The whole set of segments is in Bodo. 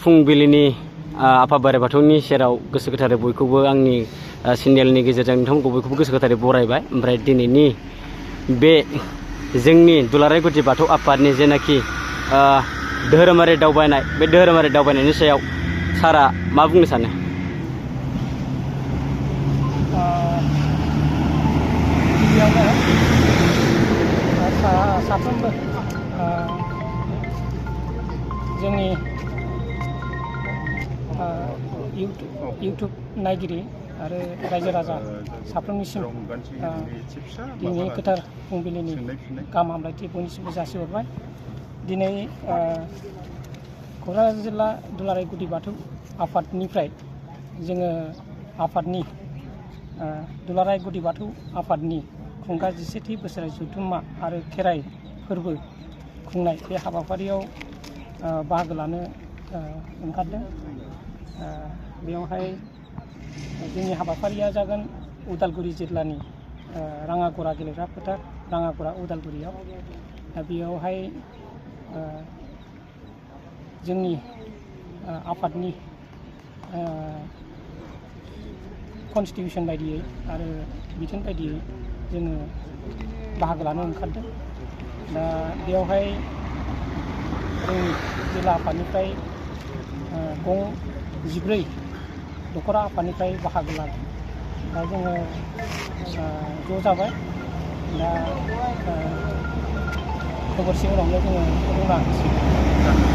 फुंबिलिनि आफा बोराइ बाथौनि सेराव गोसो गोथारै बयखौबो आंनि चेनेलनि गेजेरजों नोंथांमोनखौ बयखौबो गोसो गोथारै बरायबाय। ओमफ्राय दिनैनि बे जोंनि दुलाराय गुदि बाथौ आफादनि जेनाखि धोरोमारि दावबायनाय, बे धोरोमारि दावबायनायनि सायाव सारा मा बुंनो सानो? साफ्रोमबो जोंनि इउटुब नायगिरि आरो रायजो राजा साफ्रोमनिसिम दिनैनि गोथार फुंबिलिनि गाहाम हामलायथि बयनिसिमबो जासिहरबाय। दिनै क'क्राझार जिल्ला दुलाराय गुदि बाथौ आफादनिफ्राय जोङो आफादनि दुलाराय गुदि बाथौ आफादनि खुंगा 17थि बोसोरारि जथुम्मा आरो खेराइ फोरबो खुंनाय बे हाबाफारियाव बाहागो लानो ओंखारदों। बेयावहाय जोंनि हाबाफारिया जागोन उदालगुरि जिल्लानि राङागरा गेलेग्रा फोथार, राङागरा उदालगुरियाव। बेयावहाय जोंनि आफादनि कनस्टिटिउसन बायदियै आरो बिथोन बायदियै जोङो बाहागो लानो ओंखारदों। दा बेयावहाय जोंनि जिल्ला आफादनिफ्राय गं 14 दख'रा आफादनिफ्राय बाहागो लादों। दा जोङो ज' जाबाय। दा खबरसे उनावनो जोङो रौना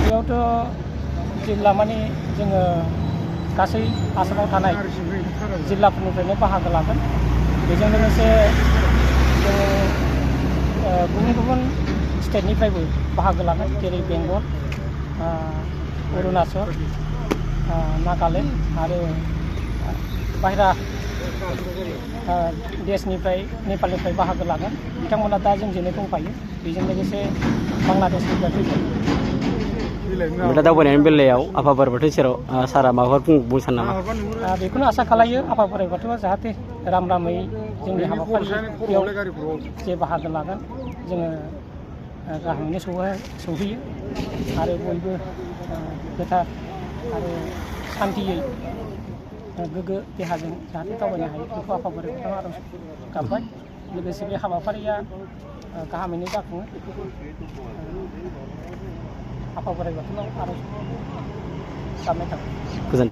बेयावथ' जिल्ला माने जोङो गासै आसामाव थानाय जिल्लाफोरनिफ्रायनो बाहागो लागोन। बेजों लोगोसे जोङो गुबुन गुबुन स्टेटनिफ्रायबो बाहागो लागोन, जेरै बेंगल, अरुणाचल, नागालेण्ड आरो बाहेरा देशनिफ्राय नेपालनिफ्राय बाहागो लागोन। बिथांमोना दा जोंजोंनो दंफायो। बेजों लोगोसे बांलादेशनिफ्राय फैगोन। दा दावबायनायनि बेलायाव आफा बोराइ बाथौनि सेराव सारा माबाफोर बुंनो सानो नामा? बेखौनो आसा खालायो आफा बोराइ बाथौआ जाहाथे रामै जोंनि हाबाफारियाव जे बाहागो लागोन जोङो गाहामैनो सौहैयो आरो बयबो गोथार आरो सान्थियै गोग्गो देहाजों जाहाथे दावबायनो हायो बेखौ आफा बोराइ बाथौआ आर'ज गाबबाय। लोगोसे बे हाबाफारिया गाहामैनो जाफुङो। आफा बोराइ बाथौनाव आर'ज गाबनाय थाबाय। गोजोन्थों।